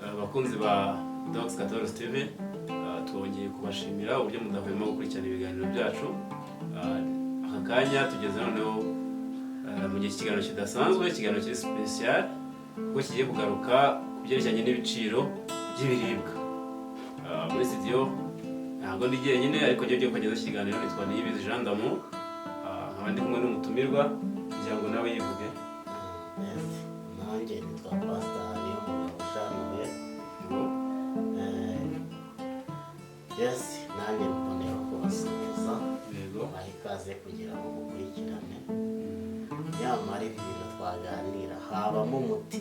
Abakunzi ba Dox 14 TV, twongeye kubashimira uburyo mudahwema gukurikirana ibiganiro byacu. Aka kanya tugeze noneho mu gihe cy'ikiganiro kidasanzwe, ikiganiro kiri special, kuko kigiye kugaruka ku byerekeranye n'ibiciro by'ibiribwa. Muri studio ntabwo ndi jyenyine, ariko njyewe ugiye kubagezaho ikiganiro nitwa Niyibizi Jean D'amour. Nkaba ndi kumwe n'umutumirwa kugira ngo nawe yivuge. Yes, nanjye nitwa Pastor Niyomugabo Jean Noel. Yes, nanjye mboneyeho kubasuhuza, baha ikaze kugira ngo mukurikirane. Nyamara ibi bintu twaganira habamo umuti,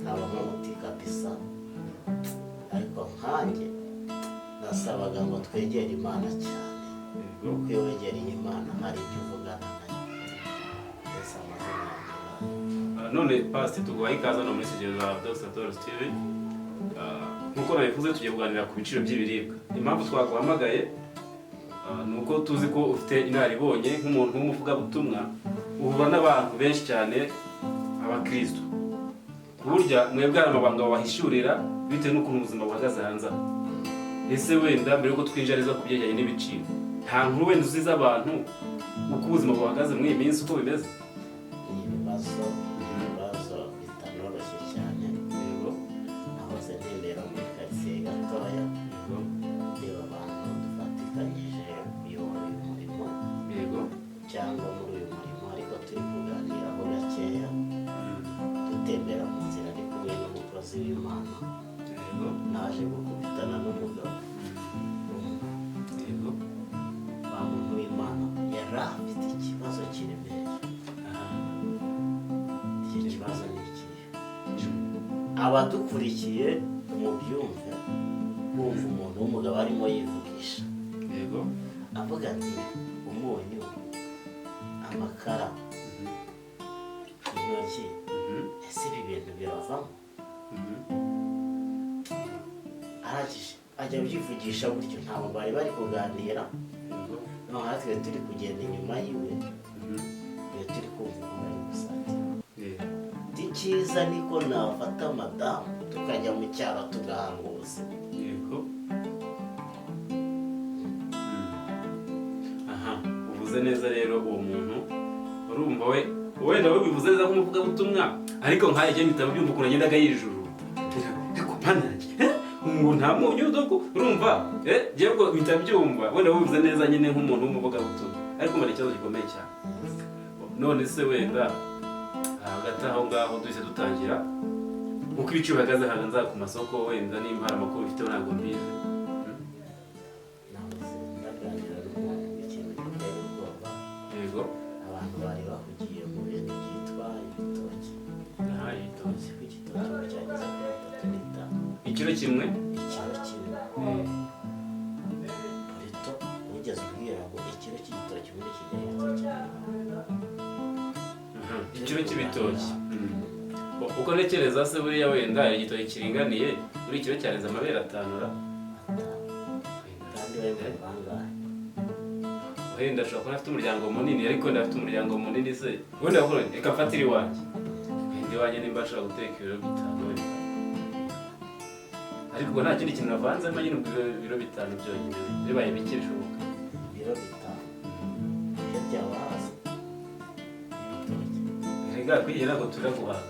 habamo umuti kabisa, ariko nkanjye nasabaga ngo twegere Imana cyane, kuko iyo wegereye Imana hari ibyo uvugana nayo. Mbese amazina yanjye nayo. None Pastor, tuguhaye ikaze hano muri studio za Dox 14 TV. Nk'uko nabivuze, tugiye kuganira ku biciro by'ibiribwa. Impamvu twaguhamagaye ni uko tuzi ko ufite inararibonye nk'umuntu w'umuvugabutumwa, uhura n'abantu benshi cyane, abakristo. Burya mwebwe hari amabanga babahishurira bitewe n'ukuntu ubuzima buhagaze hanze aha. Ese wenda mbere yuko twinjira neza ku byerekeranye n'ibiciro, nta nkuru wenda uzi z'abantu, uko ubuzima buhagaze muri iyi minsi, uko bimeze? Ni ibibazo, ibibazo bitanoroshye cyane. Nahoze ntembera muri karitsiye gatoya, ndeba abantu dufatikanyije kuyobora uyu murimo cyangwa muri uyu murimo, ariko turi kuganiraho gakeya, dutembera mu nzira ari kumwe n'umukozi w'Imana. Naje gukubitana n'umugabo umwe. Wa muntu w'Imana yari afite ikibazo kiremereye. Icyo kibazo ni ikihe? Abadukurikiye mubyumve, bumva umuntu w'umugabo arimo yivugisha, avuga ati: "Umunyu, amakara, intoryi, ese ibi bintu biravamo?" Arangije ajya abyivugisha gutyo, ntabwo bari bari kuganira. Noneho natwe turi kugenda inyuma yiwe, iyo turi kumva inkuru ari gusatira. Icyiza niko nafata madamu tukajya mu cyaro tugahanga ubuzima. Yego. Aha uvuze neza rero, uwo muntu urumva we wenda we bivuze neza nk'umuvugabutumwa, ariko nkayo igihe mpita byumva ukuntu agendaga yijuru, ariko manage ngo nta munyu doko, urumva njyewe ubwo mpita byumva wenda we bivuze neza nyine nk'umuntu w'umuvugabutumwa, ariko mbona ikibazo gikomeye cyane. None se wenda hagati aho ngaho duhise dutangira, uko ibiciro bihagaze hanze ku masoko, wenda nimba hari amakuru ufiteho, ntabwo mbizi. Nahoze ndaganira n'umuntu w'ikintu giteye ubwoba. Abantu bari bahugiye mu bintu byitwa ibitoki. Aha, ibitoki. Uzi ko igitoki ubu cyageze kuri 35? Ikiro kimwe? Ikiro kimwe. Purito wigeze ubwira ngo ikiro cy'igitoki muri iki gihe ibitoki? Ikiro cy'ibitoki. Uko ntekereza se, buriya wenda igitoki kiringaniye, buri kiro cyarenze amabere atanu ra? 5, kandi we muri bangahe? Wenda ashobora kuba afite umuryango munini, ariko wenda afite umuryango munini se, wenda reka mfatire iwanjye, wenda iwanjye nimba ashobora guteka ibiro 5 wenda, ariko ubwo nta kindi kintu navanzemo nyine, ubwo ibiro 5 byonyine bibaye bike bishoboka. Ibiro 5 ibyo byaba hasi ibitoki. Rega kwigira ntabwo turira guhaga,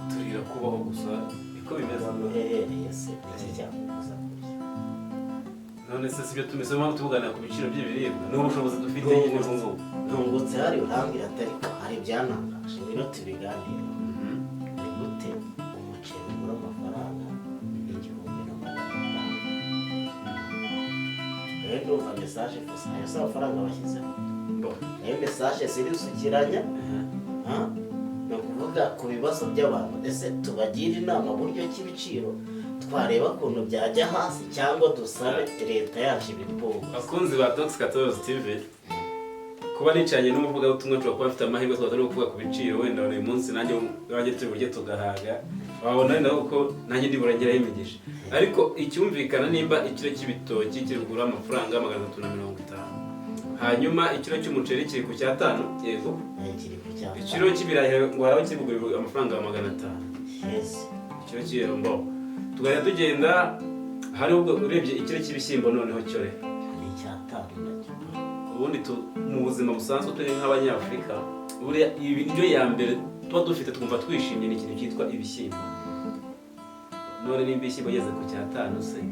turira kubaho gusa, niko bimeze. Umuntu uherereye se, iki cyakubuza kurya? None se sibyo tumeze mpamvu tuvugana ku biciro by'ibiribwa? Ni ubushobozi dufite nyine ubu ngubu. Ntungutse hari urambwira ati: "Ariko hari ibyantangaje, ngwino tubiganire." Ni gute umuceri ugura amafaranga 1500? Rero ndumva message gusa, ayo si amafaranga bashyizeho. Bo. Nayo message zirisukiranya. Ha? Ni ukuvuga ku bibazo by'abantu, ese tubagira inama buryo ki ibiciro twareba ukuntu byajya hasi, cyangwa dusabe leta yacu ibipunguze? Bakunzi ba Dox 14 TV, kuba nicaranye n'umuvugabutumwa, nshobora kuba mfite amahirwe, twaba turi kuvuga ku biciro. Wenda uyu munsi nanjye iwanjye turi burye tugahaga, wabona wenda kuko nanjye ndibura ngeraho imigisha. Ariko icyumvikana, nimba ikiro cy'ibitoki kiri kugura amafaranga 350, hanyuma ikiro cy'umuceri kiri ku cyatanu, yego? Kiri ku cyapa. Ikiro cy'ibirayi ngo hari aho kiri kugura amafaranga 500. Yes. Ikiro cy'ibirombo tugahita tugenda. Hari ubwo urebye ikiro cy'ibishyimbo noneho cyo re Ni icyatanu nacyo. Ubundi mu buzima busanzwe turi nk'Abanyafurika, buriya indyo ya mbere tuba dufite twumva twishimye ni ikintu cyitwa ibishyimbo. None nimba ibishyimbo bigeze ku cyatanu se,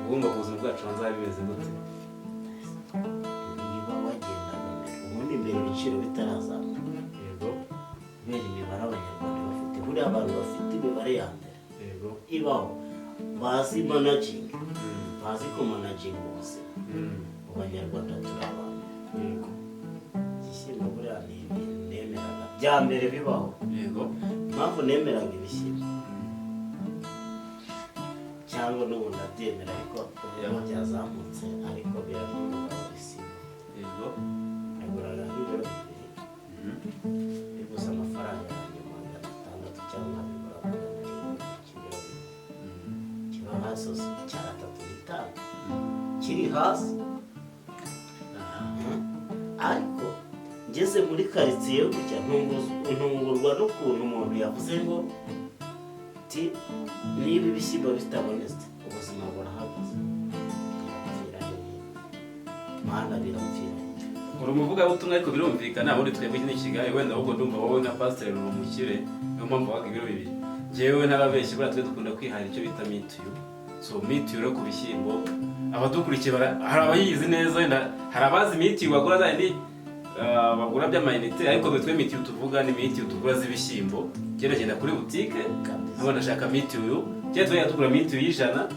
ubwo ubuzima bwacu hanze haba bimeze gute? Niba wagendaga mbere, ubundi mbere ibiciro bitarazamuka, kubera imibare Abanyarwanda bafite, buriya abantu bafite imibare ya mbere ibaho, bazi managing, bazi kumanaginga ubuzima, mu Banyarwanda turi abantu. Igishyimbo buriya ni ibintu nemeraga bya mbere bibaho. Impamvu nemeraga ibishyimbo, cyangwa n'ubu ndabyemera, ariko ubu byazamutse, ariko biraryoha ibishyimbo. Naguraga nk'ibiro 2 biguze amafaranga yanjye 600, cyangwa nkabigura 700 k'ibiro 2, kiba hasi 305, kiri hasi. Ariko ngeze muri karitsiye gutya, ntungurwa n'ukuntu umuntu yavuze ngo ti niba ibishyimbo bitabonetse ubuzima burahagaze. Birapfira hehe Mana? Birapfira hehe? Uri umuvugabutumwa, ariko birumvikana. Ubundi twebwe ni Kigali, wenda ahubwo ndumva wowe nka pasiteri uri umukire, niyo mpamvu waga ibiro 2. Njyewe n'ababeshyi, buriya twe dukunda kwiharira icyo bita mitiyu. So mitiyu rero ku bishyimbo, abadukurikiye hari abayizi neza, wenda hari abazi mitiyu bagura za yindi bagura by'amayinite, ariko twe mitiyu tuvuga ni mitiyu tugura z'ibishyimbo. Kera genda kuri butike nkabona ndashaka mitiyu, kera twajya tugura mitiyu y'100,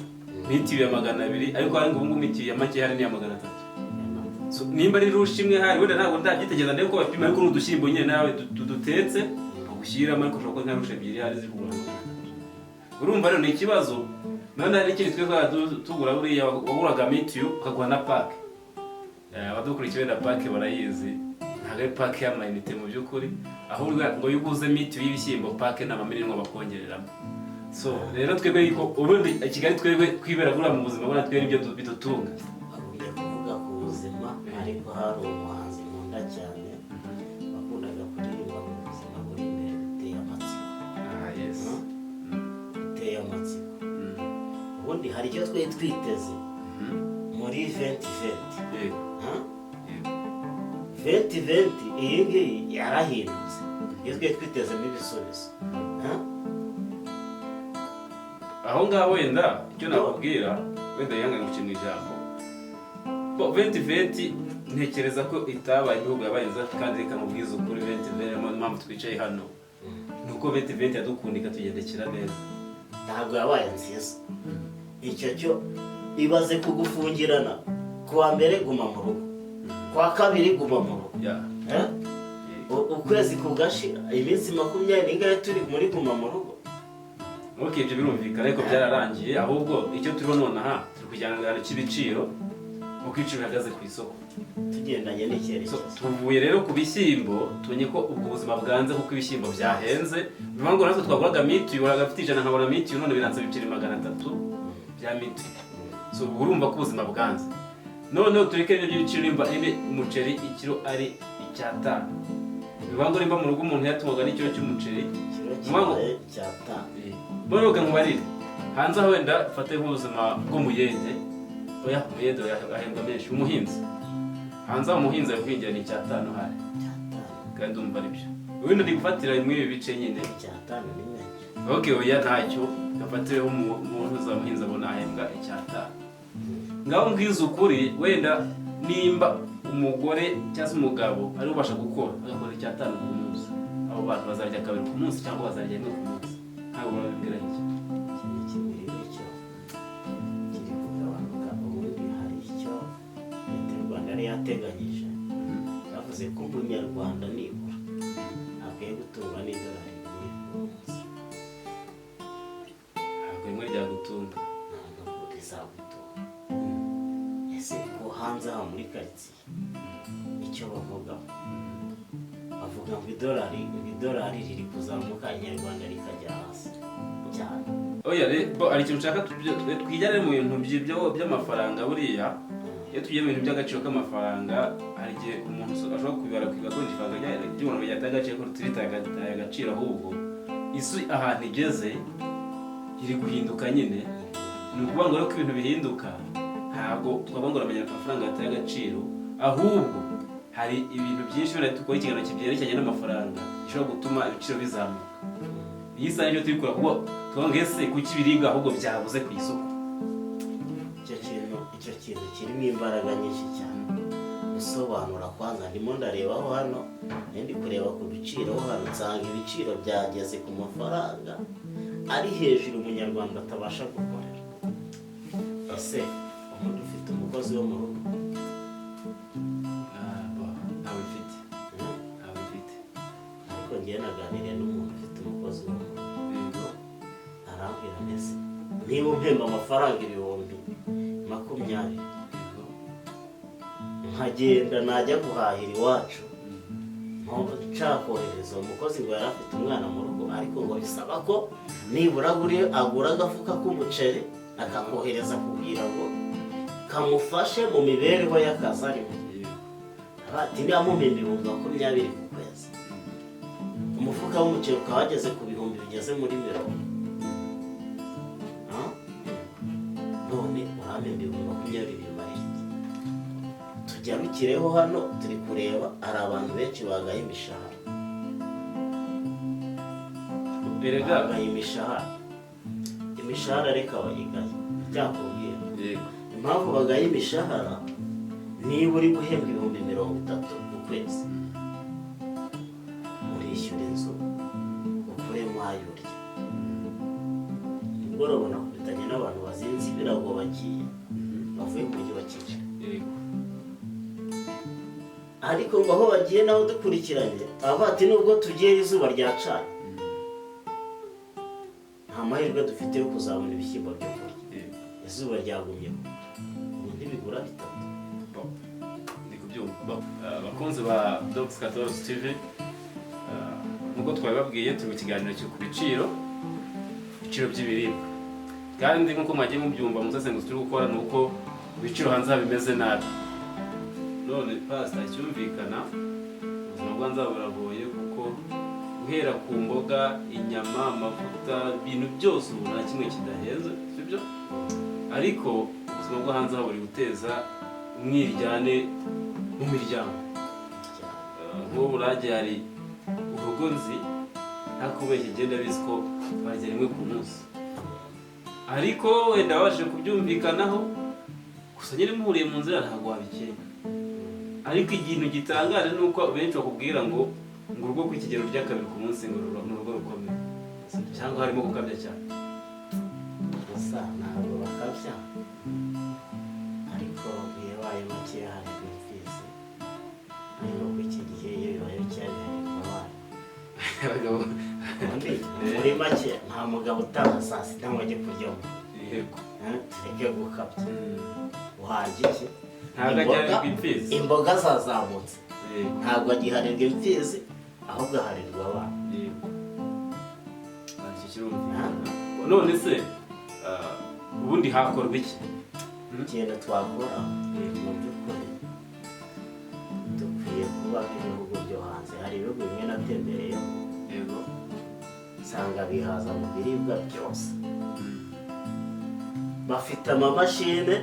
mitiyu ya 200, ariko hari ubu ngubu mitiyu ya make hari n'iya 300. So, nimba ari rusha imwe hari, wenda ntabwo ndabyitegereza ndebe ko bapima, ariko ni udushyimbo nyine nawe dutetse bagushyiramo, ariko ushobora kuba nka rusha ebyiri hari ziri kugura 300. Urumva rero ni ikibazo. None hari n'ikindi twe twajya tugura, buriya waguraga mitiyu ukagura na pack. Abadukurikiye wenda pack barayizi, ntabwo ari pack y'amayinite mu by'ukuri, ahubwo ngo iyo uguze mitiyu y'ibishyimbo, pack ni amamininwa bakongereramo. So rero twebwe yuko ubundi i Kigali twebwe kwibera buriya mu buzima, buriya twebwe nibyo bidutunga. Bagumye kuvuga ku buzima, ariko hari umuhanzi nkunda cyane wakundaga kuririmba mu buzima buri imbere biteye amatsiko. Ah, yes. Biteye amatsiko. Ubundi hari icyo twari twiteze muri 2020. Yego. 2020 iyi ngiyi yarahindutse, iyo twari twitezemo ibisubizo. Ha? Aho ngaho wenda icyo nakubwira, wenda yihangane guca mu ijambo, bo 2020 ntekereza ko itabaye ibihugu yabaye nziza, kandi reka mubwize ukuri, 2020 niyo mpamvu twicaye hano, ni uko 2020 yadukunda ikatugendekera neza. Ntabwo yabaye nziza icyo cyo. Ibaze kugufungirana ku wa mbere guma mu rugo, ku wa kabiri guma mu rugo. Eh? Ukwezi kugashira, iminsi makumyabiri n'ingahe turi muri guma mu rugo. Ok, ibyo birumvikana, ariko byararangiye. Ahubwo icyo turiho nonaha, turi kujyana cy'ibiciro, uko ibiciro bihagaze ku isoko. Tugendanye So, n'icyerekezo. Tuvuye rero ku bishyimbo, tubonye ko ubwo buzima bwanze kuko ibishyimbo byahenze. Bivuga ngo natwe twaguraga mitiyu, waraga afite 100 nkabona mitiyu, none biranze bibiri 300 bya mitiyu. So ubwo urumva ko ubuzima bwanze. Noneho tureke ibyo by'ibiciro, nimba umuceri ikiro ari icyatanu, bivuga ngo nimba mu rugo umuntu yatungwaga n'ikiro cy'umuceri, Ikiro bivuga ngo kibaye cyatanu. Noneho reka nkubarire hanze aho, wenda fate nk'ubuzima bw'umuyede. Oya, umuyede oya, ahembwa menshi. Umuhinzi hanze aho, umuhinzi ari guhingira ni icyatanu hari. Cyatanu. Kandi umva ari byo wenda ndi gufatira muri ibi bice nyine. Icyatanu ni menshi. Ok, oya ntacyo, gafatireho umuntu uzamuhinzi abona ahembwa icyatanu. Ngaho mbwiza ukuri, wenda nimba umugore cyangwa se umugabo ari ubasha gukora agakora icyatanu ku munsi, abo bantu bazarya kabiri ku munsi cyangwa bazarya rimwe ku munsi? Ntabwo urabibwira iki? Ikintu cy'imirire cyo kiri kugabanuka. Ubundi hari icyo Leta y'u Rwanda yari yateganyije, yavuze ko Umunyarwanda nibura akwiye gutungwa n'idolari rimwe ku munsi. Ntabwo rimwe ryagutunga. Ntabwo rizagutunga. Ese ko hanze aha muri karitsiye icyo bavugaho, bavuga ngo idolari riri kuzamuka, inyarwanda rikajya hasi cyane? Oya, bo hari ikintu nshaka twijyane mu bintu by'amafaranga. Buriya iyo tugiye mu bintu by'agaciro k'amafaranga, hari igihe umuntu ashobora kubibara kwiga ko ifaranga ry'umuntu ryataye agaciro, ko tiritaye agaciro, ahubwo isi ahantu igeze. Iri guhinduka nyine. Ni ukuvuga ngo rero ko ibintu bihinduka, ntabwo twavuga ngo amafaranga yataye agaciro, ahubwo hari ibintu byinshi wenda dukora ikiganiro kibyerekeranye n'amafaranga gishobora gutuma ibiciro bizamuka. Iyi saha nicyo turi kureba, kuko tuvuga ngo ese kuki ibiribwa ahubwo byabuze ku isoko? Icyo kintu kirimo imbaraga nyinshi cyane gusobanura. Kwanza ndimo ndarebaho hano, ndi kureba ku biciro hano, nsanga ibiciro byageze ku mafaranga ari hejuru umunyarwanda atabasha gukorera. Ese ubundi ufite umukozi wo mu rugo? Ntawe mfite, ntawe mfite. Ariko ngewe naganiriye n'umuntu ufite umukozi wo mu rugo, arambwira, ndetse niba umpemba amafaranga 20,000, nkagenda najya guhahira iwacu nshaka kohereza umukozi, ngo yari afite umwana mu rugo, ariko ngo bisaba ko nibura agura agafuka k'umuceri akakohereza kugira ngo kamufashe mu mibereho y'akazi arimo. Ati niba mumpemba 20,000 ku kwezi, umufuka w'umuceri ukaba wageze ku bihumbi bigeze muri 40, none urampemba 20,000 bimara iki? Tugarukireho hano, turi kureba hari abantu benshi bagaye imishahara. Erega Bagaye imishahara, reka bayigaye, byakubwira impamvu bagaye imishahara. Niba uri guhembwa 30,000 ku kwezi, urishyura inzu, ukuremo ayo urya. Nimugoroba nakubitanye n'abantu bazinze ibirago bagiye, bavuye mu mujyi wa Kigali, ariko ngo aho bagiye naho dukurikiranye baba bati nubwo tugiye izuba ryacanye, nta mahirwe dufite yo kuzabona ibishyimbo byo kurya, izuba ryagumye, ubu ntibigura 3. Ndi kubyumva. Abakunzi ba Dox 14 TV, nk'uko twabibabwiye, turi mu kiganiro cyo ku biciro by'ibiribwa, kandi nk'uko mwagiye mubyumva mu busesenguzi turi gukora, ni uko ibiciro hanze aha bimeze nabi. None pasita, icyumvikana ubuzima bwo hanze aha buragoye, kuko guhera ku mboga, inyama, amavuta, ibintu byose ubu nta kimwe kidahenze, sibyo? Ariko ubuzima bwo hanze aha buri guteza umwiryane mu miryango. Nk'ubu rage hari urugo nzi, ntakubeshye, igenda bizi ko barya rimwe ku munsi, ariko wenda babashije kubyumvikanaho gusa nyine muhuriye mu nzira ntabwo wabikeka. Ariko ikintu gitangaje ni uko benshi bakubwira ngo urugo ku kigero rya kabiri ku munsi ngo ni urugo rukomeye, cyangwa harimo gukabya cyane. Gusa ntabwo bakabya, ariko iyo bibaye makeya harirwa imfizi, ariko ku iki gihe iyo bibaye bikeya biharirwa abana. Abagabo. Ubundi muri make nta mugabo utaha saa sita ngo ajye kurya mu Tureke gukabya, uharya iki? Ntabwo ajya imfizi. Imboga zazamutse, ntabwo agiharirwa imfizi, ahubwo aharirwa abana. Yego. Icyo kirumvikana. None se ubundi hakorwa iki? Ikintu twakora mu by'ukuri, dukwiye kuba nk'ibihugu byo hanze. Hari ibihugu bimwe natembereyeho, nsanga bihaza mu biribwa byose, bafite amamashini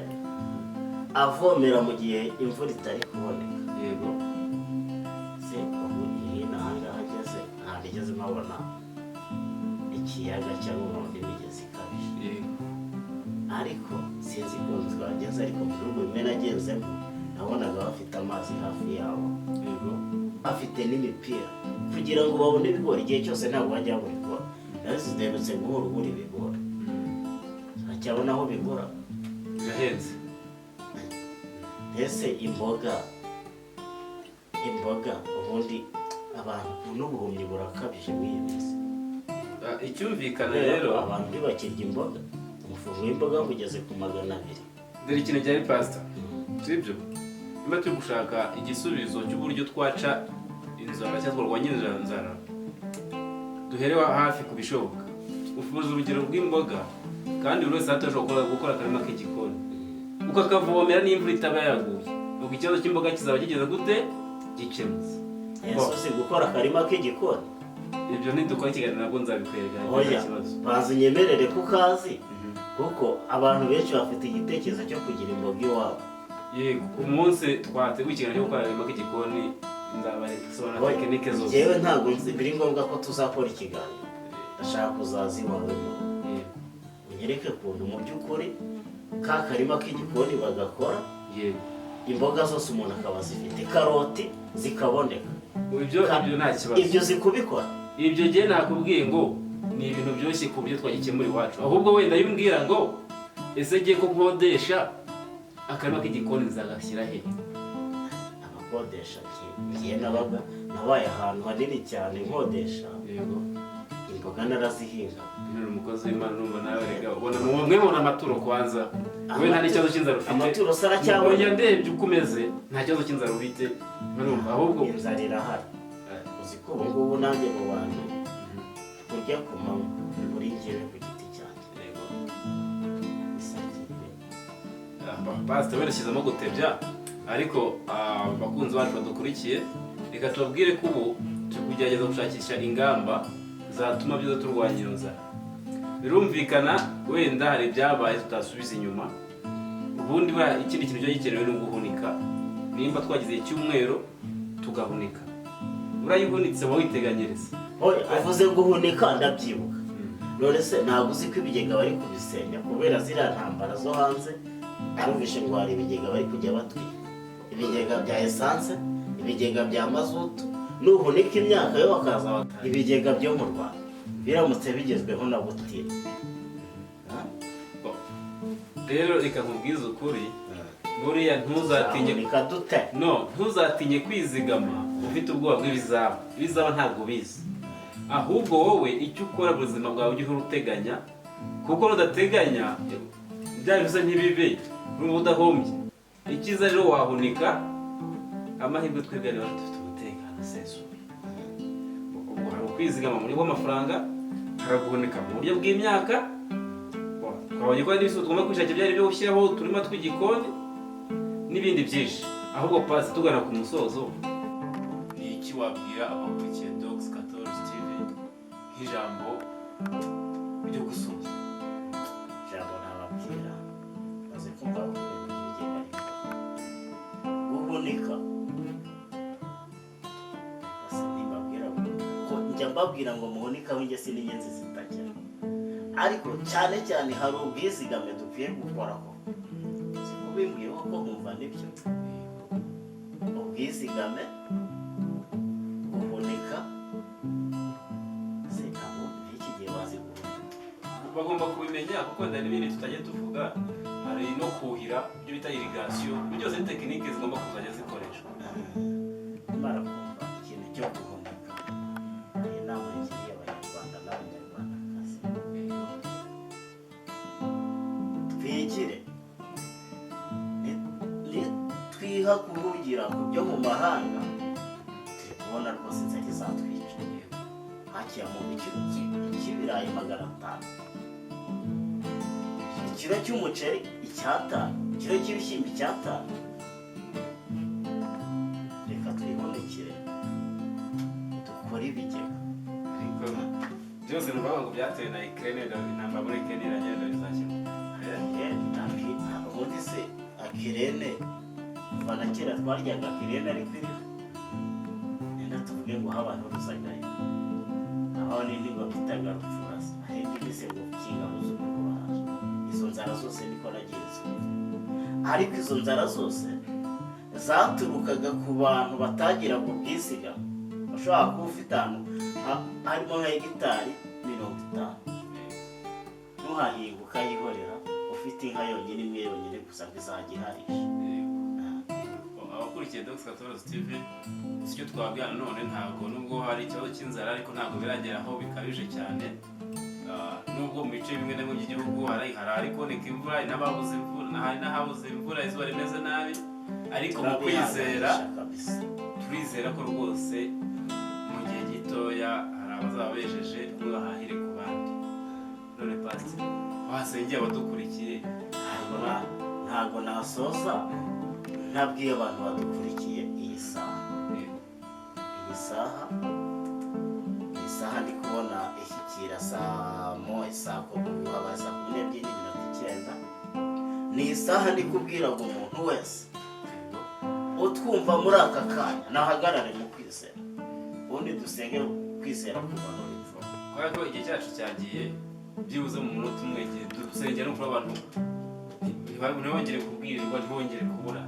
avomera mu gihe imvura itari kuboneka. Se ubu iyi ahangaha ageze ntabwo igeze mpabona ikiyaga cyangwa nkabona imigezi ikabije, ariko sinzi ukuntu twageze, ariko mu bihugu bimwe nagezemo nabonaga bafite amazi hafi yabo, bafite n'imipira kugira ngo babone ibigori igihe cyose. Ntabwo bajya babura ibigori. Nazo ziherutse guhora ubura ibigori, ntacyabona aho bigura. Birahenze. Mbese imboga ubundi abantu n'ubuhumyi burakabije muri iyi minsi. Icyumvikana Kubera rero ko abantu ntibakirya imboga, umufungo w'imboga ngo ugeze ku 200. Dore ikintu cyari, pasita, sibyo? Niba turi gushaka igisubizo cy'uburyo twaca inzara cyangwa twarwanya inzara, duhere hafi ku bishoboka. Ufuza urugero rw'imboga, kandi buri wese ashobora gukora akarima k'igikoni ukakavomera n'imvura itaba yaguye, ubwo ikibazo cy'imboga kizaba kigeze gute? Gikemutse. Ese uzi gukora akarima k'igikoni? Ibyo nidukora ikiganiro nabwo nzabikwereka, nta Oya, kibazo. Banza unyemerere ko ukazi, kuko abantu benshi bafite igitekerezo cyo kugira imboga iwabo. Yego, umunsi twateguye ikiganiro cyo gukora akarima k'igikoni nzabasobanurira Oya, tekinike zose. Njyewe ntabwo nzi, biri ngombwa ko tuzakora ikiganiro. Ndashaka kuzaza iwawe mu rugo, unyereke ukuntu mu by'ukuri ka karima k'igikoni bagakora, imboga zose umuntu akaba azifite, karoti zikaboneka. Ibyo nta kibazo. Ibyo uzi kubikora? Ibyo gihe nakubwiye ngo ni ibintu byoroshye ku buryo twagikemura iwacu. Ahubwo wenda iyo umbwira ngo ese ngiye ko nkodesha, akarima k'igikoni nzagashyira he? Abakodesha, ngiye nabaga nabaye ahantu hanini cyane nkodesha, imboga narazihinga. None umukozi w'Imana, numva nawe rega ubona mwe mubona amaturo kwanza, wowe nta n'ikibazo cy'inzara ufite. Amaturo se aracyabona? Oya, ndebye uko umeze nta kibazo cy'inzara ufite, urumva ahubwo Inzara irahari. Uzi ko ubu ngubu nanjye mu bantu kurya ku manywa buri njyewe ku giti cyanjye isakire. Pastor, wereshyizemo gutebya, ariko abakunzi bacu badukurikiye, reka tubabwire ko ubu turi kugerageza gushakisha ingamba zatuma byiza turwanya iyo nzara. Birumvikana wenda hari ibyabaye tutasubiza inyuma. Ubundi buriya ikindi kintu cyo gikenewe ni uguhunika. Nimba twagize icyumweru tugahunika, buriya iyo uhunitse uba witeganyiriza. Oya, uvuze guhunika ndabyibuka. None se ntabwo uzi ko ibigega bari kubisenya kubera ziriya ntambara zo hanze? Arumvishe ngo hari ibigega bari kujya batwika, ibigega bya esanse, ibigega bya mazutu. Nuhunika imyaka yo bakaza ibigega byo mu Rwanda biramutse bigezweho na butire. Rero reka nkubwize ukuri, buriya ntuzatinye Tuzahunika dute? No, ntuzatinye kwizigama ufite ubwoba bw'ibizaba. Ibizaba ntabwo ubizi. Ahubwo wowe icyo ukora mu buzima bwawe, ujye uhora uteganya, kuko nudateganya bya bivuze ntibibe, n'uba udahombye. Icyiza rero wahunika. Amahirwe twebwe rero dufite umutekano usesuye. Ubwo hari ukwizigama mu buryo bw'amafaranga, hari guhunika mu buryo bw'imyaka. Twabonye ko hari n'ibisubizo tugomba kwishakira, byari ibyo gushyiraho uturima tw'igikoni n'ibindi byinshi. Ahubwo pasi, tugana ku musozo, ni iki wabwira abakurikiye Dogs 14 TV nk'ijambo ryo gusoza? Ijambo ntababwira, maze kumva ibintu by'ibigega, ariko guhunika ese ntibabwira ko njya mbabwira ngo muhunike aho ingese n'inyenzi zitagera? Ariko cyane cyane hari ubwizigame dukwiye gukora, ko si kubimbwiyeho ko nkumva nibyo. Ubwizigame, guhunika se abo b'iki gihe bazi guhunika? Bagomba kubimenya, kuko wenda n'ibindi tutajya tuvuga, hari no kuhira, ibyo bita irrigation, ibyo byose ni tekinike zigomba kuzajya zikoreshwa. Nimara kumva ikintu cyo guhunika, hari inama ngiriye Abanyarwanda n'Abanyarwandakazi: twigire. Twiha kuhugira ku byo mu mahanga, turi kubona rwose inzara izatwica. Hakiya mu ikiro cy'ibirayi 500, ikiro cy'umuceri 5, ikiro cy'ibishyimbo 5. Reka twihundikire, dukore ibigega. Ariko byose ni ukuvuga ngo byatewe na Ukraine, intambara muri Ukraine iragenda bizakemuka. Ubundi se akirene, kuva na kera twaryaga akirene, ariko iriho nenda tuvuge ngo habayeho rusagaye, habaho n'indi ngo bitaga rupfurasa, hari indi se ngo kingabuze ubwo baraje. Izo nzara zose niko nagiye nzumva, ariko izo nzara zose zaturukaga ku bantu batagiraga ubwizigame. Bashobora kuba ufite ahantu harimo nka hegitari 50, ntuhahinga, ukayihorera, ufite inka yonyine imwe yonyine gusa ngo izajya iharisha. Abakurikiye Dogs 14 TV, si icyo twabwira none, ntabwo nubwo hari ikibazo cy'inzara, ariko ntabwo biragera aho bikabije cyane. Nubwo mu bice bimwe na bimwe by'igihugu hari ahari kuboneka imvura, hari n'ababuze imvura, hari n'ahabuze imvura, izuba rimeze nabi, ariko mu kwizera Turabihanganisha kabisa. Turizera ko rwose mu gihe gitoya hari abazaba bejeje, bahahire ku bandi. None pasiteri, wasengeye abadukurikiye? Ntabwo nasoza ntabwiye abantu badukurikiye iyi saha. Iyi saha ni isaha ndi Dutangira saa moya, saa kumi, habaye 12:09. Ni isaha ndi kubwira ngo umuntu wese utwumva muri aka kanya nahagarare mu kwizera, ubundi dusenge kwizera kumanura imvura. Kubera ko igihe cyacu cyagiye, byibuze mu munota umwe, igihe dusengera no kuba abantu ntibongere kubwirirwa, ntibongere kubura.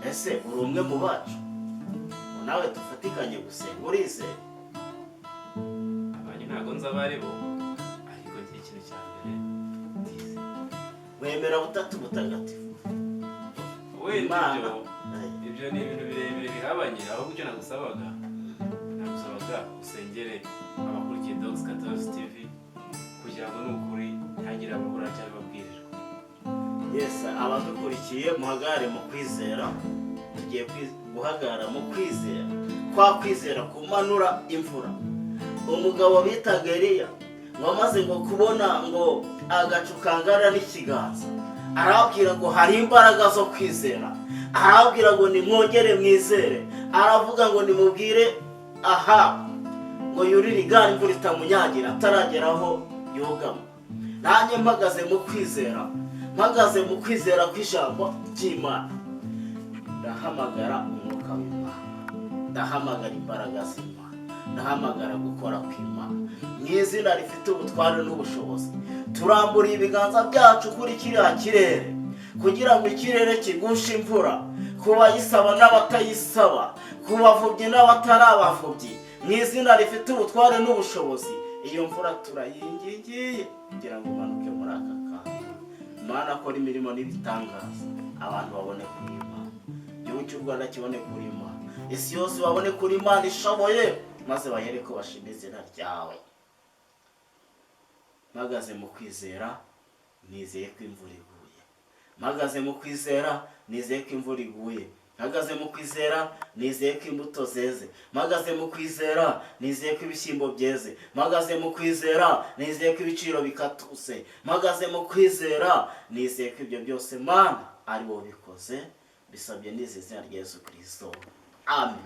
Ese uri umwe mu bacu ngo nawe dufatikanye gusenga? Urizeye? Abanyu ntabwo nzi abo ari bo, ariko ngiye ikintu cya mbere ndizeye. Wemera Butatu Butagatifu? Wenda Imana. Ibyo ni ibintu birebire bihabanye. Ahubwo icyo nagusabaga usengere abakurikiye Dogs 14 TV kugira ngo ni ukuri ntihagire ababura cyangwa babwirirwa. Yes, abadukurikiye, muhagarare mu kwizera. Tugiye guhagarara mu kwizera, kwa kwizera kumanura imvura. Umugabo bitaga Eliya ngo amaze ngo kubona ngo agacu kangana n'ikiganza, arababwira ngo hari imbaraga zo kwizera. Arababwira ngo nimwongere mwizere. Aravuga ngo nimubwire aha ngo yurire igare, imvura itamunyagira ataragera aho yugama. Nanjye mpagaze mu kwizera, mpagaze mu kwizera kw'ijambo ry'Imana, ndahamagara umwuka w'Imana, ndahamagara imbaraga z'Imana, ndahamagara gukora kw'Imana mu izina rifite ubutware n'ubushobozi. Turamburiye ibiganza byacu kuri kiriya kirere kugira ngo ikirere kigushe imvura ku bayisaba n'abatayisaba, ku bavubyi n'abatari abavubyi. Mu izina rifite ubutware n'ubushobozi, iyo mvura turayingingiye kugira ngo imanuke muri aka kanya. Imana, akora imirimo n'ibitangaza, abantu babone kuri Imana, igihugu cy'u Rwanda kibone kuri Imana, isi yose babone kuri Imana ishoboye, maze bahere ko bashima izina ryawe. Mpagaze mu kwizera, nizeye ko imvura iguye. Mpagaze mu kwizera, nizeye ko imvura iguye. Mpagaze mu kwizera, nizeye ko imbuto zeze. Mpagaze mu kwizera, nizeye ko ibishyimbo byeze. Mpagaze mu kwizera, nizeye ko ibiciro bikatuse. Mpagaze mu kwizera, nizeye ko ibyo byose, Mana, ari wowe ubikoze. Bisabye nizeye izina rya Yesu Kirisito, amen.